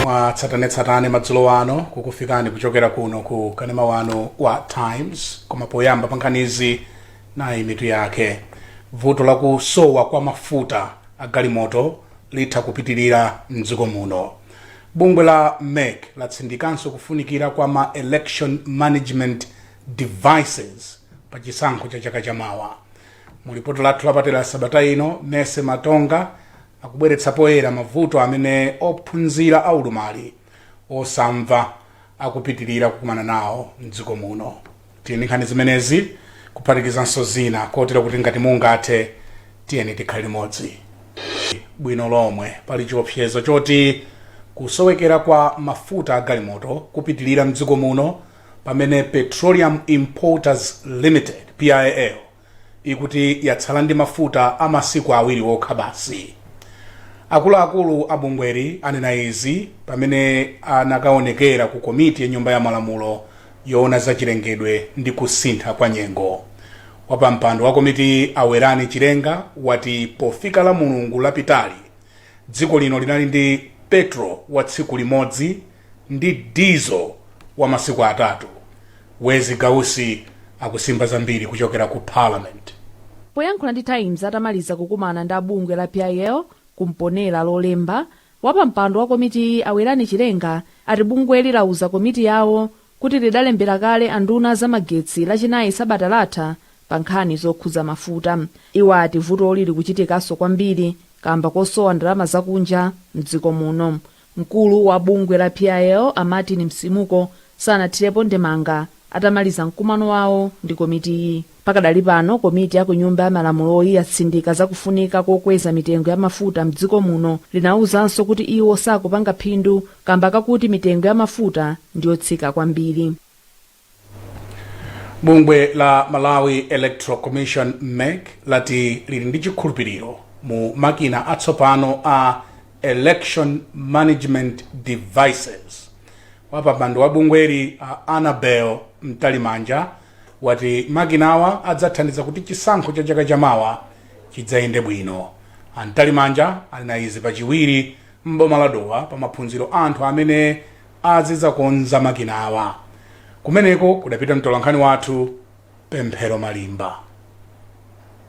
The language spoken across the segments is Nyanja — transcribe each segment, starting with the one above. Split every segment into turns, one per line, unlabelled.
Mwa tsatanetsatane madzulo ano kukufikani kuchokera kuno ku kanema wanu wa Times. Koma poyamba pa nkhanizi, nayi mitu yake. Vuto la kusowa kwa mafuta a galimoto litha kupitirira mdziko muno. Bungwe la MEC latsindikanso kufunikira kwa ma election management devices pa chisankho cha chaka chamawa. Mu lipoti lathu lapadera sabata ino, Mese Matonga akubweretsa poyera mavuto amene ophunzira aulumali osamva akupitirira kukumana nawo mdziko muno. Tiyeni nkhani zimenezi kuphatikizanso zina, kotero kuti ngati mungathe, tiyeni tikhale limodzi bwino lomwe. Pali chiopsezo choti kusowekera kwa mafuta a galimoto kupitirira mdziko muno pamene Petroleum Importers Limited, PIL, ikuti yatsala ndi mafuta a masiku 2 okha basi. Akuluakulu a bungweli anena izi pamene anakaonekera ku komiti ya Nyumba ya Malamulo yoona za chilengedwe ndi kusintha kwa nyengo. Wapampando wa komiti, Awerani Chilenga, wati pofika la Mulungu lapitali, dziko lino linali ndi petrol wa tsiku limodzi ndi diesel wa masiku 3. Wezi Gausi akusimba zambiri kuchokera ku Parliament.
Poyankhula ndi Times atamaliza kukumana ndi abungwe la PIL kumponera Lolemba, wapampando wa komitiyi, Awerani Chilenga, ati bungweli lauza komiti yawo kuti lidalembera kale anduna zamagetsi Lachinayi sabata latha pa nkhani zokhudza mafuta. Iwo ati vutoli likuchitikanso kwambiri kamba kosowa ndalama zakunja mdziko muno. Mkulu wa bungwe la PIL, a Martin Msimuko, sanathirepo ndemanga atamaliza mkumano wawo ndi komitiyi. Pakadali pano, komiti ya ku Nyumba ya Malamuloyi yatsindika zakufunika kokweza mitengo ya mafuta mdziko muno. Linawuzanso kuti iwo sakupanga phindu kamba kakuti mitengo ya mafuta ndiyotsika kwambiri.
Bungwe la Malawi Electoral Commission, MEC, lati lili ndi chikhulupiriro mu makina atsopano a election management devices. Wapampando wa bungweli, a Annabel Mtalimanja, wati makinawa adzathandiza kuti chisankho cha chaka chamawa chidzayende bwino. A Mtalimanja anena izi Pachiwiri m'boma la Dowa pa maphunziro anthu amene azidzakonza makinawa. Kumeneko kudapita mtolankhani wathu Pemphero Malimba.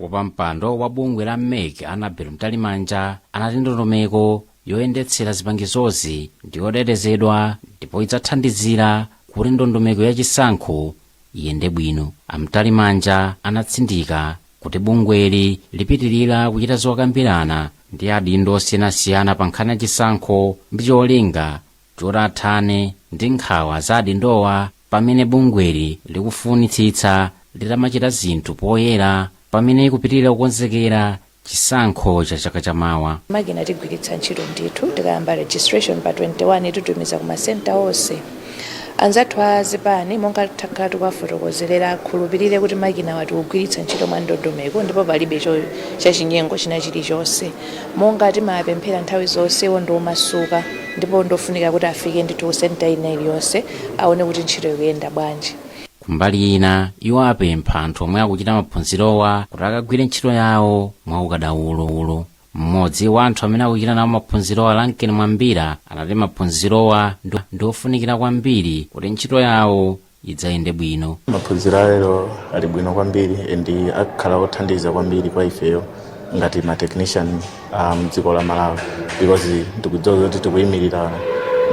Wapampando wa bungwe la MEC, Annabel Mtalimanja, anati ndondomeko yoyendetsera zipangizozi ndiyotetezedwa ndipo idzathandizira kuti ndondomeko ya chisankho iyende bwino. Amtalimanja anatsindika kuti bungweli lipitirira kuchita zokambirana ndi adindo osiyanasiyana pa nkhani ya chisankho ndi cholinga choti athane ndi nkhawa za adindowa, pamene bungweli likufunitsitsa litamachita zinthu poyera pamene ikupitirira kukonzekera chisankho cha chaka chamawa.
Makina tigwiritsa ntchito ndithu. Tikayamba registration pa 21, titumiza ku masenta onse. Anzathu a zipani, monga takhala tikuwafotokozerera, akhulupirire kuti makina tikugwiritsa ntchito mwa ndondomeko ndipo palibe chachinyengo china chilichonse. Monga timapemphera nthawi zonse, iwo ndi omasuka ndipo ndofunika kuti afike ndithu ku senta ina iliyonse, aone kuti ntchito ikuyenda bwanji.
Kumbali ina, iwo apempha anthu omwe akuchita maphunzirowa kuti akagwire ntchito yawo mwaukadaulo. Mmodzi wa anthu amene akuchita nawo maphunzirowa, Lanken Mwambira, anati maphunzirowa ndi ofunikira kwambiri kuti ntchito yawo idzayende bwino.
Maphunziro alero ali bwino kwambiri and akhala othandiza kwambiri kwa ifeyo ngati ma technician mdziko la Malawi, because ndikudziwa kuti tikuyimirira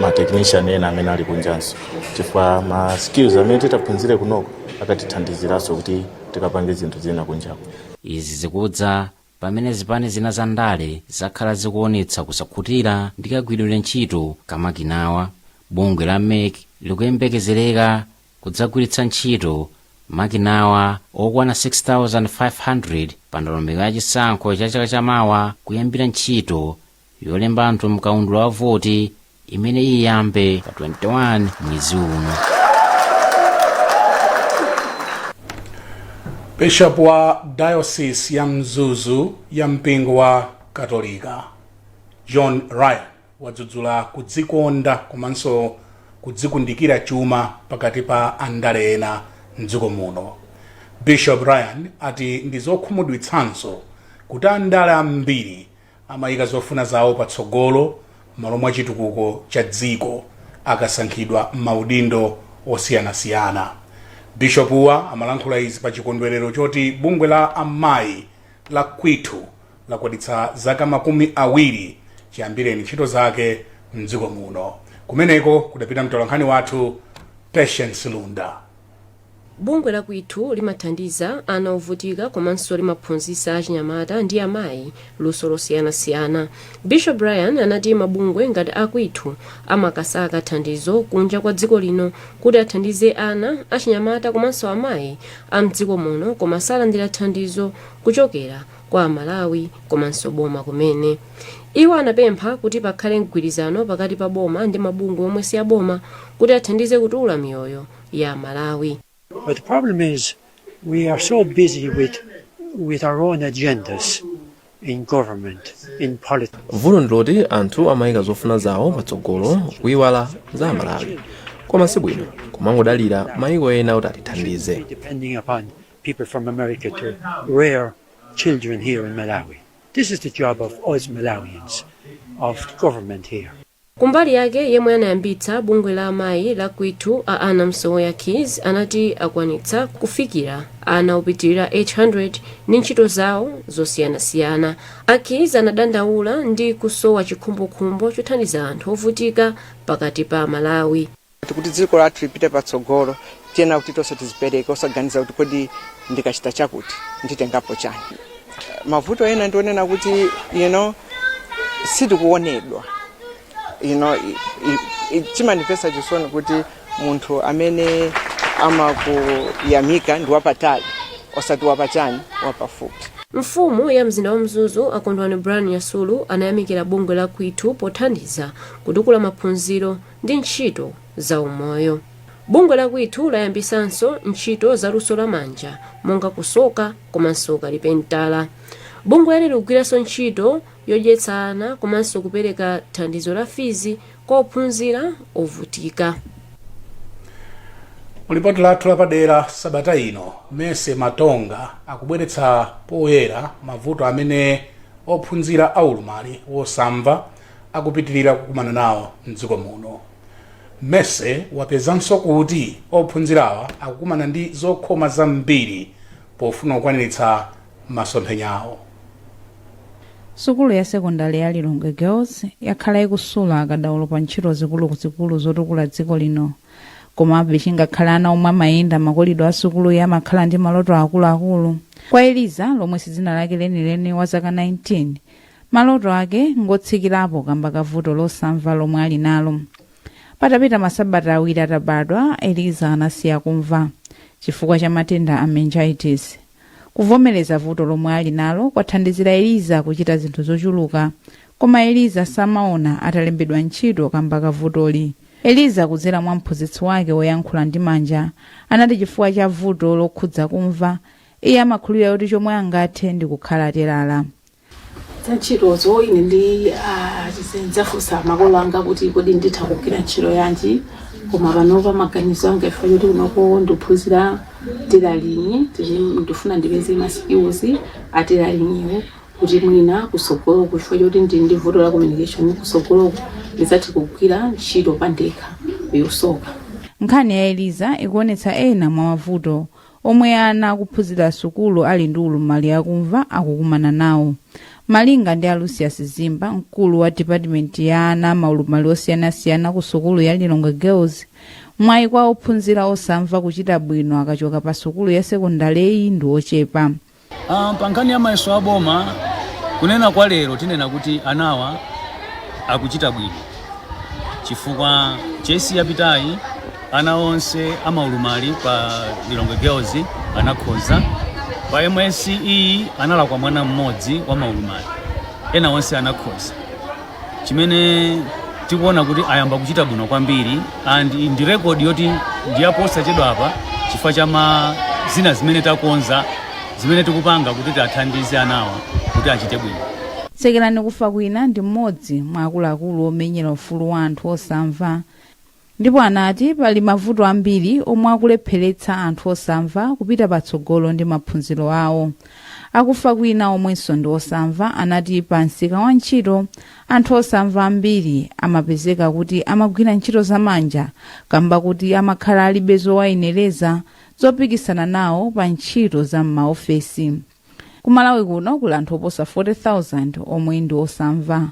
ma technician ena amene ali kunjanso, chifukwa ma skills amene titaphunzire kunoko akatithandiziranso kuti tikapange zinthu zina kunjako.
Izi zikudza pamene zipani zina za ndale zakhala zikuonetsa kusakhutira ndi kagwiridwe ntchito kamakinawa. Bungwe la MEC likuyembekezereka kudzagwiritsa ntchito makinawa okwana 6500 pa ndondomeko ya chisankho cha chaka chamawa, kuyambira ntchito yolemba anthu mkaundula wa voti imene iyambe pa 21 mwezi uno.
Bishop wa Diocese ya Mzuzu ya mpingo wa Katolika, John Ryan, wadzudzula kudzikonda komanso kudzikundikira chuma pakati pa andale ena mdziko muno. Bishop Ryan ati ndi zokhumudwitsanso kuti andale ambiri amayika zofuna zawo patsogolo M'malo mwa chitukuko cha dziko akasankhidwa m'maudindo osiyanasiyana. Bishopuwa amalankhula izi pa chikondwerero choti bungwe la amayi la Kwithu lakwanitsa zaka 20 chiyambireni ntchito zake mdziko muno. Kumeneko kudapita mtolankhani wathu Patience Lunda.
Bungwe la Kwithu limathandiza ana ovutika komanso limaphunzitsa achinyamata ndi amayi luso losiyanasiyana. Bishop Brian anati mabungwe ngati a Kwithu amakasaka thandizo kunja kwa dziko lino kuti athandize ana, achinyamata komanso amayi a mdziko muno, koma salandira thandizo kuchokera kwa Amalawi komanso boma kumene. Iwo anapempha kuti pakhale mgwirizano pakati pa boma ndi mabungwe omwe si aboma kuti athandize kutukula miyoyo ya Amalawi.
But the problem is we are so busy with our own agendas in government, in politics.
Vuto ndiloti anthu amayika zofuna zawo patsogolo, kuyiwala za Amalawi, koma sibwino kumangodalira mayiko ena kuti atithandize.
Depending upon people from America to rear children here in Malawi. This is the job of us Malawians, of government here.
Kumbali yake, yemwe anayambitsa bungwe la amayi la Kwithu, a Anna Msowoya Keys, anati akwanitsa kufikira ana opitirira 800 ndi ntchito zawo zosiyanasiyana. A Keys anadandaula ndi kusowa chikhumbokhumbo chothandiza anthu ovutika pakati pa Malawi.
Kuti dziko lathu lipite patsogolo, tiyenera kuti tonse tizipereke, osaganiza kuti kodi ndikachita chakuti nditengapo chani. Mavuto ena ndionena kuti sitikuonedwa. Chimandipesa chisoni kuti munthu amene amakuyamika ndi wapatali, osati wapachani, wapafupi.
Mfumu ya mzinda wa Mzuzu, Akondwani Brian Nyasulu, anayamikira bungwe la Kwithu pothandiza kutukula maphunziro ndi ntchito za umoyo. Bungwe la Kwithu layambisanso ntchito za luso lamanja monga kusoka komanso kalipentala. Bungweli likugwiranso ntchito yodyetsa ana komanso kupereka thandizo la fizi kwa ophunzira ovutika.
Mulipoti lathu lapadera sabata ino, Mese Matonga akubweretsa poyera mavuto amene ophunzira aulumali wosamva akupitirira kukumana nawo mdziko muno. Mese wapezanso kuti ophunzirawa akukumana ndi zokhoma zambiri pofuna kukwaniritsa masomphenya awo.
Sukulu ya sekondari ya Lilongwe Girls yakhala ikusula akadaulo pa ntchito zikuluzikulu zotukula dziko lino. Komabe, chingakhale ana omwe amayenda makolido a sukuluyi amakhala ndi maloto akuluakulu, kwa Eliza, lomwe si dzina lake lenileni, wa zaka 19, maloto ake ngotsikirapo kamba ka vuto losamva lomwe ali nalo. Patapita masabata 2 atabadwa, Eliza anasiya kumva chifukwa cha matenda a meningitis. Kuvomereza vuto lomwe ali nalo kwathandizira Eliza kuchita zinthu zochuluka, koma Eliza samaona atalembedwa ntchito kamba ka vutoli. Eliza, kudzera mwa mphunzitsi wake woyankhula ndi manja, anati chifukwa cha vuto lokhudza kumva, iye amakhulupirira kuti chomwe angathe ndi kukhala telala.
Za ntchitozo, ine ndi ndidzafunsa makolo anga kuti kodi nditha kugwira ntchito yanji. Koma panopa maganizo anga, ifa choti kunoko ndikuphunzira tailoring, ndifuna ndipeze ma skills a tailoring kuti mwina kusogolo, chifukwa choti ndili ndi vuto la communication, kusogoloko ndidzathe kugwira ntchito pandekha yosoka.
Nkhani ya Eliza ikuonetsa ena mwa mavuto omwe ana akuphunzira sukulu ali ndi ulumali akumva akukumana nawo. Malinga ndi a Lucius Zimba, mkulu wa department ya ana maulumali osiyanasiyana ku sukulu ya Lilongwe Girls, mwayi kwa ophunzira osamva kuchita bwino akachoka pa sukulu ya sekondaleyi ndi ochepa.
Pa nkhani ya mayeso aboma, kunena kwa lero tinena kuti anawa akuchita bwino, chifukwa JC yapitayi ana onse amaulumali pa Lilongwe Girls anakhoza. Pa MSCE analakwa mwana mmodzi wa maulumali, ena onse anakhoza, chimene tikuona kuti ayamba kuchita bwino kwambiri, and ndi record yoti ndiyaposachedwa apa, chifukwa cha ma zina zimene takonza, zimene tikupanga kuti tiathandize anawa kuti achite bwino.
Tsekerani Kufa Kwina ndi mmodzi mwa akuluakulu omenyera ufulu wa anthu osamva, ndipo anati pali mavuto ambiri omwe akulepheretsa anthu osamva kupita patsogolo ndi maphunziro awo. Akufa kwina omwenso ndi osamva anati pa msika wa ntchito anthu osamva ambiri amapezeka kuti amagwira ntchito zamanja kamba kuti amakhala alibe zowayenereza zopikisana nawo pa ntchito za m'maofesi. Kumalawi kuno kuli anthu oposa 40,000 omwe ndi osamva,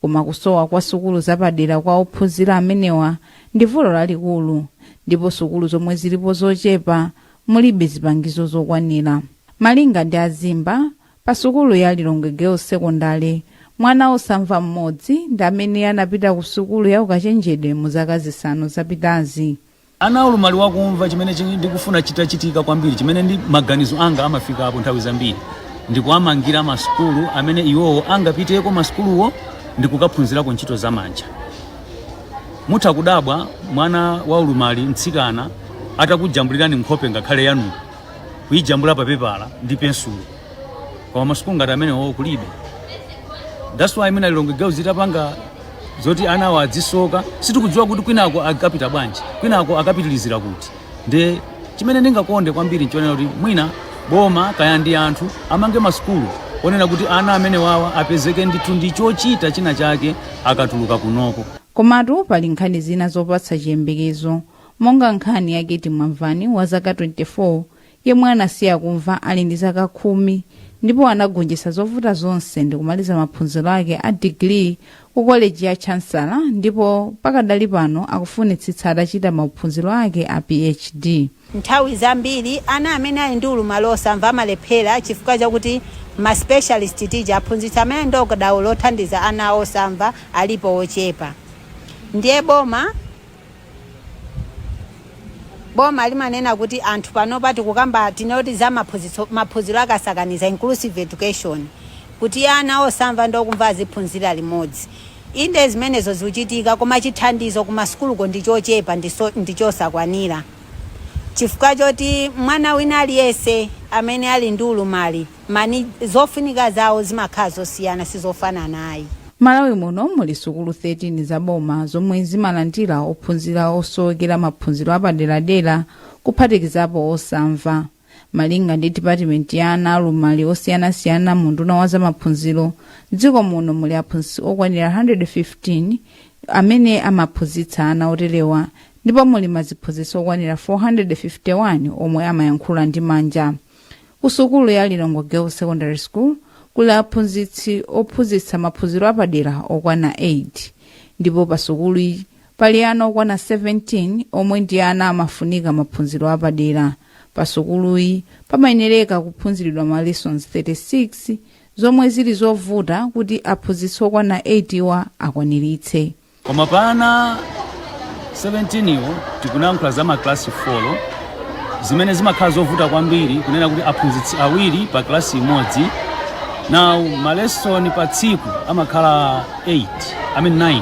koma kusowa kwa sukulu zapadera kwa ophunzira amenewa ndi vuto lalikulu, ndipo sukulu zomwe zilipo zochepa, mulibe zipangizo zokwanira. Malinga ndi Azimba, pa sukulu ya Lilongwe Girls Secondary mwana osamva mmodzi ndi amene anapita ku sukulu ya ukachenjede mu zaka 5 zapitazi.
Ana aulumali wakumva, chimene ndikufuna chitachitika kwambiri, chimene ndi maganizo anga amafikapo nthawi zambiri, ndikuwamangira masukulu amene iwowo angapiteko masukuluwo ndikukaphunzirako ntchito zamanja. Mutha kudabwa mwana wa ulumali mtsikana atakujambulirani nkhope ngakhale yanu, kuyijambula pa pepala ndi pensulo, koma masukulu ngati amenewo kulibe. That's why mwina Lilongwe Girls itapanga zoti anawo adzisoka, sitikudziwa kuti kwinako akapita bwanji, kwinako akapitilizira kuti. Nde chimene ndingakonde kwambiri nchonena kuti mwina boma kaya ndi anthu amange masukulu onena kuti ana amene wawa apezeke ndithu ndi chochita china chake akatuluka kunoko.
Komatu pali nkhani zina zopatsa chiyembekezo, monga nkhani ya Keti Mwamvani wa zaka 24 yemwe anasiya kumva ali ndi zaka 10 ndipo anagonjetsa zovuta zonse ndi kumaliza maphunziro ake a digiri ku koleji ya Chancellor, ndipo pakadali pano akufunitsitsa atachita maphunziro ake a PhD.
Nthawi zambiri ana amene ali ndi ulumali osamva amalephera chifukwa chakuti ma specialist teacher, aphunzitsi amene ndi ukadaulo othandiza ana osamva, alipo ochepa. Ndiye boma limanena kuti anthu panopa tikukamba tinoti za maphunzitso, maphunziro akasakaniza, inclusive education, kuti ana osamva ndi okumva aziphunzira limodzi. Inde, zimenezo zikuchitika, koma chithandizo kumasukuluko ndi chochepa, ndichosakwanira, chifukwa choti mwana wina aliyense amene ali ndi ulumali mani zofunika zawo zimakhala zosiyana, sizofanana ayi.
Malawi muno muli sukulu 13 zaboma zomwe zimalandira ophunzira osowekera maphunziro apaderadera, kuphatikizapo osamva. Malinga ndi dipatimenti ya ana alumali osiyanasiyana mu unduna wa zamaphunziro, dziko muno muli aphunzitsi okwanira 115 amene amaphunzitsa ana oterewa, ndipo muli maziphunzitsi okwanira 451 omwe amayankhula ndi manja. Ku sukulu ya Lilongwe Girls Secondary School kuli aphunzitsi ophunzitsa maphunziro apadera okwana 8, ndipo pa sukulu iyi pali ana okwana 17 omwe ndi ana amafunika maphunziro apadera. Pa sukuluyi pamayenereka kuphunziridwa ma lessons 36, zomwe zili zovuta kuti aphunzitsi okwana 8 wa akwaniritse.
Koma pana 17 iwo tikuyankhula za maklasi 4, zimene zimakhala zovuta kwambiri kunena kuti aphunzitsi awiri pa klasi imodzi. Now malesoni pa tsiku amakhala 8, I mean 9,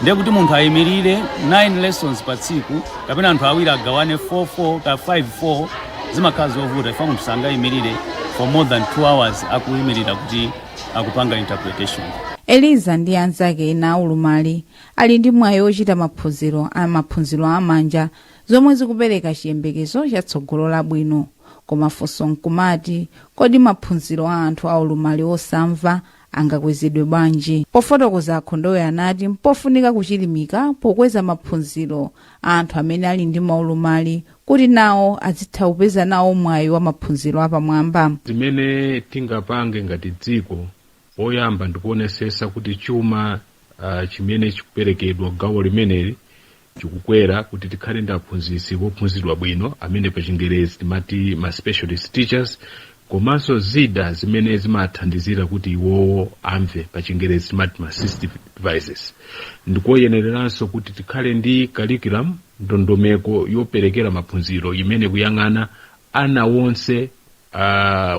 ndiye kuti munthu ayimirire 9 lessons pa tsiku kapena anthu awiri agawane 4 4 ka 5 4, zimakhala zovuta ifa munthu sangayimirire for more than 2 hours akuyimirira kuti akupanga interpretation.
Eliza ndi anzake ena aulumali ali ndi mwayi ochita maphunziro a maphunziro amanja, zomwe zikupereka chiyembekezo chatsogolo labwino. Koma funso nkumati, kodi maphunziro a anthu aulumali osamva angakwezedwe bwanji? Pofotokoza, Akhondowe anati mpofunika kuchilimika pokweza maphunziro a anthu amene ali ndi maulumali kuti nawo azitha kupeza nawo mwayi wa maphunziro apamwamba.
Zimene tingapange ngati dziko, poyamba ndikuonesesa kuti chuma chimene chikuperekedwa gawo limeneli chikukwera, kuti tikhale ndi aphunzitsi ophunzitsidwa bwino amene pa Chingerezi timati ma specialist teachers, komanso zida zimene zimathandizira kuti iwowo amve, pa Chingerezi timati ma assistive devices. Ndikoyenereranso kuti tikhale ndi curriculum, ndondomeko yoperekera maphunziro imene kuyang'ana ana wonse,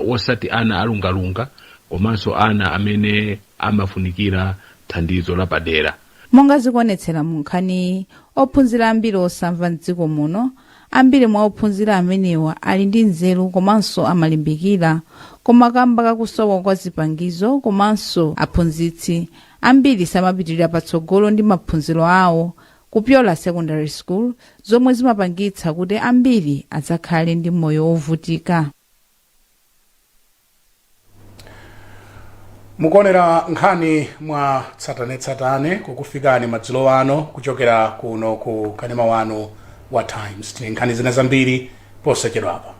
osati ana alungalunga komanso ana amene amafunikira thandizo lapadera.
Monga zikuonetsera mu nkhaniyi, ophunzira ambiri osamva mdziko muno, ambiri mwa ophunzira amenewa ali ndi nzeru komanso amalimbikira, koma kamba kakusowa kwa zipangizo komanso aphunzitsi, ambiri samapitirira patsogolo ndi maphunziro awo kupyola secondary school, zomwe zimapangitsa kuti ambiri adzakhale ndi moyo wovutika.
Mukuonera nkhani mwa tsatanetsatane kukufikani madzulo ano kuchokera kuno ku kanema wanu wa Times. Tili nkhani zina zambiri posachedwapa.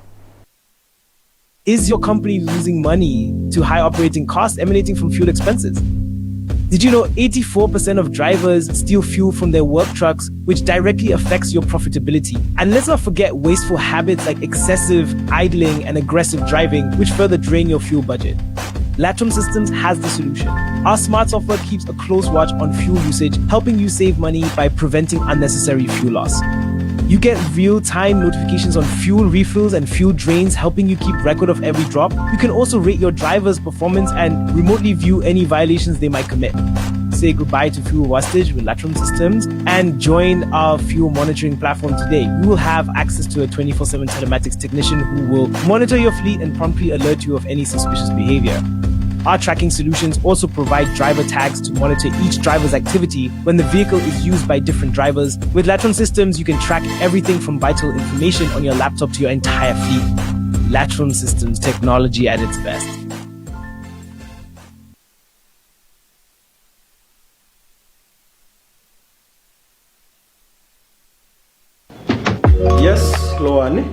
Is your company losing money to high operating costs emanating from fuel expenses? Did you know 84% of drivers steal fuel from their work trucks, which directly affects your profitability? And let's not forget wasteful habits like excessive idling and aggressive driving, which further drain your fuel budget. Latron Systems has the solution. Our smart software keeps a close watch on fuel usage, helping you save money by preventing unnecessary fuel loss. You get real time notifications on fuel refills and fuel drains, helping you keep record of every drop. You can also rate your driver's performance and remotely view any violations they might commit. Say goodbye to fuel wastage with Latron Systems and join our fuel monitoring platform today. You will have access to a 24/7 telematics technician who will monitor your fleet and promptly alert you of any suspicious behavior. Our tracking solutions also provide driver tags to monitor each driver's activity when the vehicle is used by different drivers. With Latron Systems, you can track everything from vital information on your laptop to your entire fleet. Latron Systems, technology at its best.
Yes, lowani.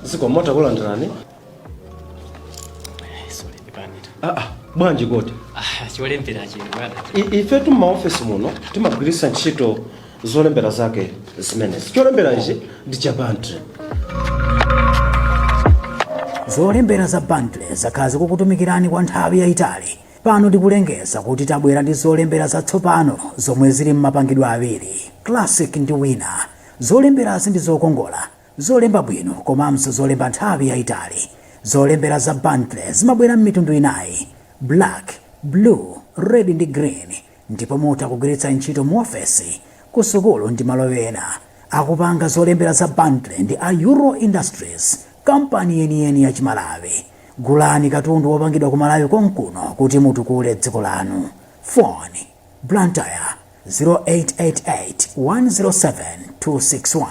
Zikomo, takulandirani. Ah, ah, bwanji kodi?
Cholembera chino, bwana.
Ifetu m'maofesi muno timagwiritsa ntchito zolembera zake zimenezi. Cholembera ichi ndi cha Bentley.
Zolembera za Bentley zakhala zikukutumikirani kwa nthawi yayitali. Pano tikulengeza kuti tabwera ndi zolembera zatsopano zomwe zili m'mapangidwe awiri, Classic ndi Winner. Zolemberazi ndi zokongola, zolemba bwino komanso zolemba nthawi yayitali. Zolembera za Bentley zimabwera m'mitundu inayi, black, blue, red ndi green, ndipo mutha kugwiritsa ntchito mu ofesi, ku sukulu ndi malo ena. Akupanga zolembera za Bentley ndi a Euro Industries, kampani yeniyeni ya Chimalawi. Gulani katundu wopangidwa ku Malawi konkuno kuti mutukule dziko lanu. Phone: Blantyre 0888 107 261,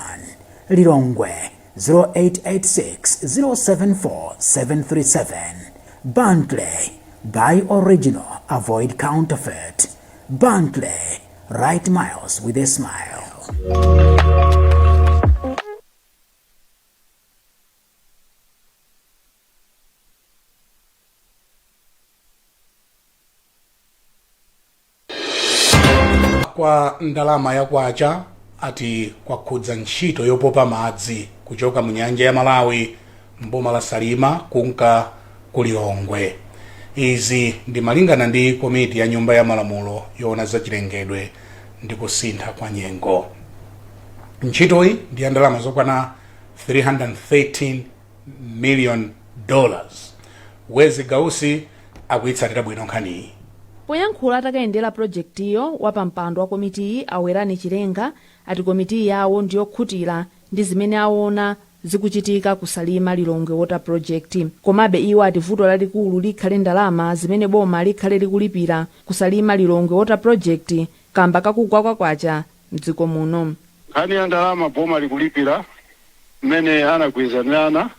Lilongwe 0886 074 737. Bentley, buy original, avoid counterfeit. Bentley, write miles with a smile.
Kwa ndalama ya kwacha ati kwakhudza ntchito yopopa madzi kuchoka mu nyanja ya Malawi mboma la Salima kunka ku Lilongwe. Izi ndi malingana ndi komiti ya nyumba ya malamulo yoona zachilengedwe ndi kusintha kwa nyengo. Ntchitoyi ndi ya ndalama zokwana 313 million dollars. Wezi Gausi akuyitsatira bwino nkhaniyi.
Poyankhula atakayendera pulojekitiyo, wapampando wa komitiyi a Werani Chilenga ati komiti yawo ndiyokhutira ndi zimene aona zikuchitika ku Salima Lilongwe Water Project. Komabe iwo ati vuto lalikulu likhale ndalama zimene boma likhale likulipira ku Salima Lilongwe Water Project kamba kakugwa kwa kwacha mdziko muno.
Nkhani ya ndalama, boma likulipira mmene anagwirizanirana,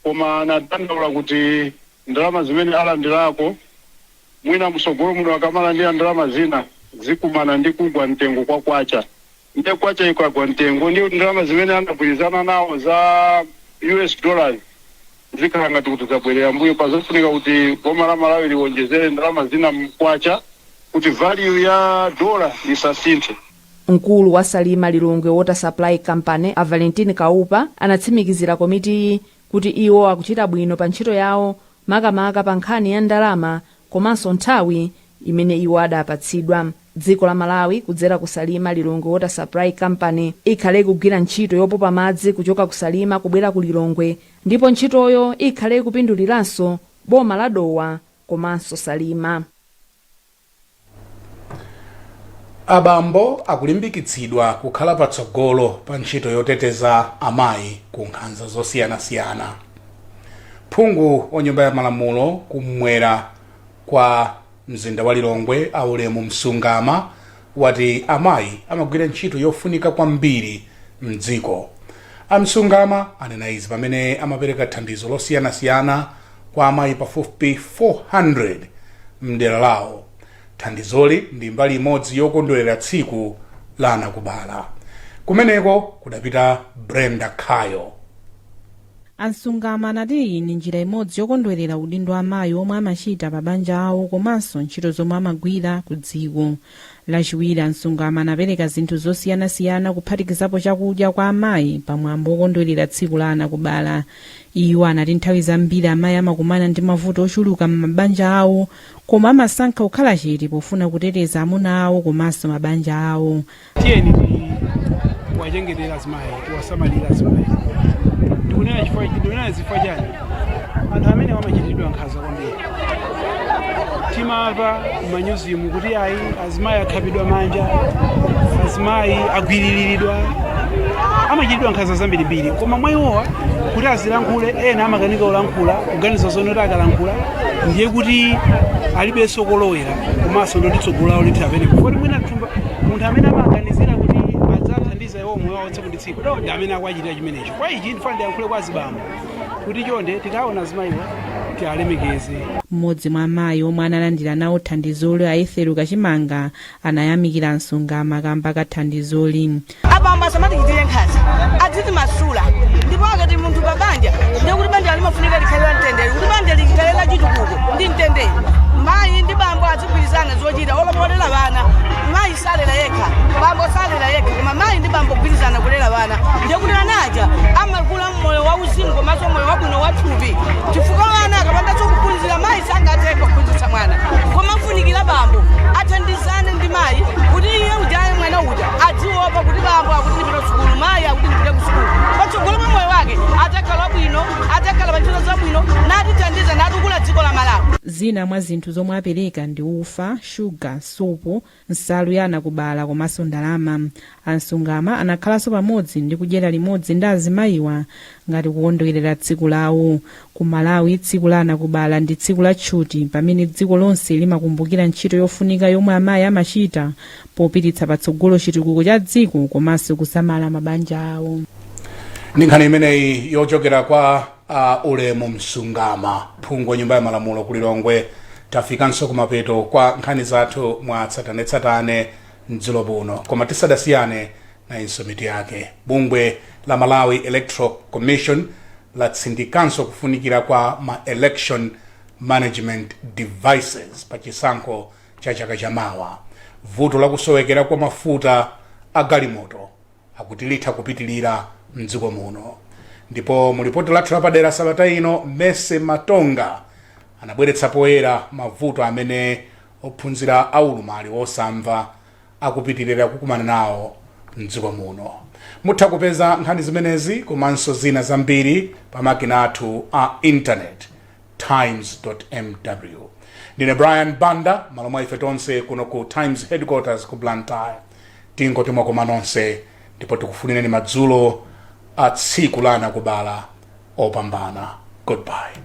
koma anadandaula kuti ndalama zimene alandirako, mwina msogolo muno akamalandira ndalama zina zikumana ndi kugwa mtengo kwa kwacha. Ndiye kwacha ikagwa mtengo, ndiye kuti ndalama zimene anagwirizana nawo za US dollars zikhala ngati kuti zabwerera mbuyo. Pazofunika kuti boma la Malawi liwonjezere ndalama zina mkwacha kuti value ya dola isasinthe.
Mkulu wa Salima Lilongwe Water Supply Company a Valentine Kaupa anatsimikizira komitiyi kuti iwo akuchita bwino pa ntchito yawo, makamaka pa nkhani ya ndalama komanso nthawi imene iwo adapatsidwa. Dziko la Malawi kudzera ku Salima Lilongwe Water Supply Company ikhale ikugwira ntchito yopopa madzi kuchoka ku Salima kubwera ku Lilongwe, ndipo ntchitoyo ikhale ikupinduliranso boma la Dowa komanso Salima.
Abambo akulimbikitsidwa kukhala patsogolo pa ntchito yoteteza amayi ku nkhanza zosiyanasiyana. Phungu wa nyumba ya malamulo kumwera kwa mzinda wa Lilongwe a Ulemu Msungama wati amayi amagwira ntchito yofunika kwambiri mdziko. A Msungama anena izi pamene amapereka thandizo losiyanasiyana Kwa amayi pafupifupi 400 mdera lawo. Thandizoli ndi mbali imodzi yokondwerera tsiku la anakubala. Kumeneko kudapita Brenda Khayo.
A Msungama anati iyi ndi njira imodzi yokondwerera udindo amayi omwe amachita pa banja awo komanso ntchito zomwe amagwira ku dziko. Lachiwiri, a Msungama anapereka zinthu zosiyanasiyana kuphatikizapo chakudya kwa amayi pamwambo wokondwerera tsiku la anakubala. Iwo anati nthawi zambiri amayi amakumana ndi mavuto ochuluka m'mabanja awo koma amasankha kukhala chete pofuna kuteteza amuna awo komanso mabanja awo.
Tiyeni tiwachengetere azimayi, tiwasamalire azimayi. Ndikunena chifukwa chani? Anthu amene amachitiridwa nkhanza kwambiri, timamva m'manyuzimu kuti ayi, azimayi akhapidwa manja, azimayi agwiririridwa, amachitidwa nkhanza zambirimbiri. Koma mwa iwowa kuti azilankhule, ena amakanika kulankhula, kuganiza zoona kuti akalankhula ndiye kuti alibenso kolowera, komanso ndoti tsogolo lawo lithera pamenepo. Poti mwina thumba munthu amene amaganizira kuti adzathandiza iwo moyo wawo tsiku ndi tsiku ndi amene akuachitira chimenecho. Kwa ichi ndifuna ndiyankhule kwa azibambo kuti chonde, tikaona azimayiwa tialemekeze.
Mmodzi mwa amayi omwe analandira nawo thandizoli, a Ethel Kachimanga, anayamikira Msungama kamba ka thandizoli.
Abambo asamatichitire nkhanza, adzitimasula. Ndipo akati munthu pa banja, ndiye kuti banja limafunika likhale la mtendere. Kuti banja likhale la chitukuko ndi mtendere, mayi ndi bambo azigwirizana zochita. Olo polera vana, mayi salera yekha, bambo salera yekha, koma mayi ndi bambo kugwirizana kulera vana, ndiye kuti ana aja amakula mmoyo wauzimu komanso moyo wabwino wathupi. Chifukwa vana akapandanso kuphunzira, mayi sangathe kuphunzitsa mwana, koma mfunikira bambo athandizane ndi mayi kuti iye ujaye mwana uja adziopa kuti bambo akuti ndipite kusukulu, mayi akuti ndipite kusukulu. Patsogolo pa moyo wake adzakhala bwino, adzakhala pa ntchito zabwino, natithandiza, natukula dziko la Malawi.
Zina mwa zinthu zomwe apereka ndi ufa, shuga, sopo, nsalu ya anakubala komanso ndalama. A Msungama anakhalanso pamodzi ndi kudyera limodzi ndi azimayiwa ngati kukondwerera tsiku lawo. Ku Malawi, tsiku la anakubala ndi tsiku la tchuti pamene dziko lonse limakumbukira ntchito yofunika yomwe amayi amachita popititsa patsogolo chitukuko cha dziko komanso kusamala mabanja awo.
Ndi nkhani imeneyi yochokera kwa Ulemu Msungama, phungu wa nyumba ya malamulo ku Lilongwe, tafikanso kumapeto kwa nkhani zathu mwa tsatanetsatane mdzulo buno. Koma tisadasiyane, nayinso mitu yake. Bungwe la Malawi Electoral Commission latsindikanso kufunikira kwa ma election management devices pa chisankho cha chaka chamawa. Vuto lakusowekera kwa mafuta a galimoto akuti litha kupitilira mdziko muno. Ndipo mu lipoti lathu lapadera sabata ino, Mese Matonga anabweretsa poyera mavuto amene ophunzira aulumali osamva akupitirira kukumana nawo mdziko muno. Mutha kupeza nkhani zimenezi komanso zina zambiri pa makina athu a internet, times.mw. Ndine Brian Banda, malo mwa ife tonse kuno ku Times headquarters ku Blantyre, tingoti mwakoma nonse ndipo tikufunireni madzulo a tsiku la anakubala opambana. Goodbye.